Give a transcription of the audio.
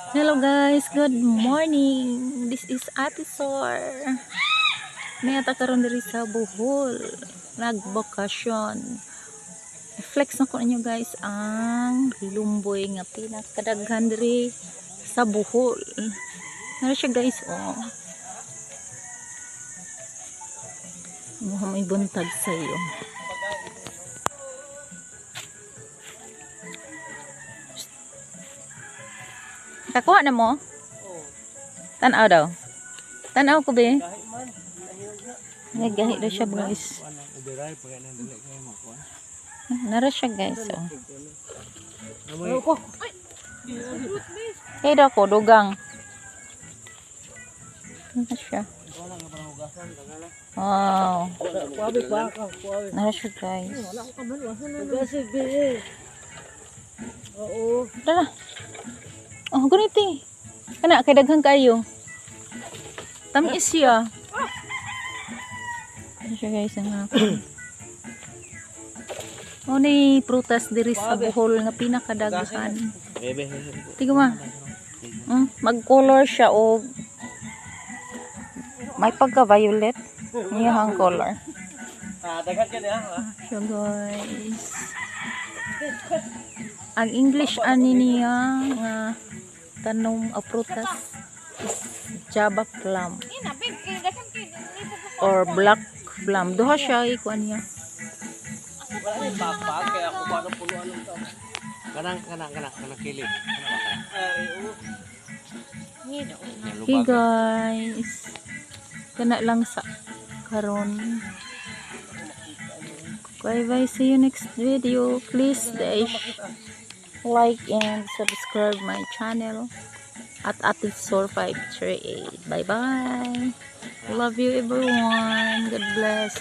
Hello guys, good morning. This is Ate Sor. Naa ta karon diri sa Bohol. Nagbakasyon. Flex na ko ninyo, guys, ang lumboy nga pinakadaghan diri sa Bohol. Naa siya, guys, oh. Mukhang may buntag sa iyo. Kakuha na mo? Tanaw daw. Tanaw ko be. Nagahi daw siya, guys. Nara siya, guys. Oh. Kaya daw ko, dugang. Nara siya. Wow. Nara siya, guys. Oo. Tara. Oh, ganito. Kana, kay daghan kayo. Tamis siya. Ano siya, guys, ang ako. Oh, ni prutas diri sa Bohol nga pinakadaghan. Tiga ma. Mag-color siya og may pagka-violet. Iyang color. Ah, daghan ka niya, ha? Siya, guys. Ang English ani niya nga tanom o prutas is Java plum or black plum. Duha siya ikuan niya. Wala ni papa kaya ako paano punuan ng tao. Kanang kanang kanang kanang kili. Ay, oo. Hey guys. Kana lang sa karon. Bye bye. See you next video. Please dash like and subscribe my channel at Atisor538. Bye bye. Love you, everyone. God bless.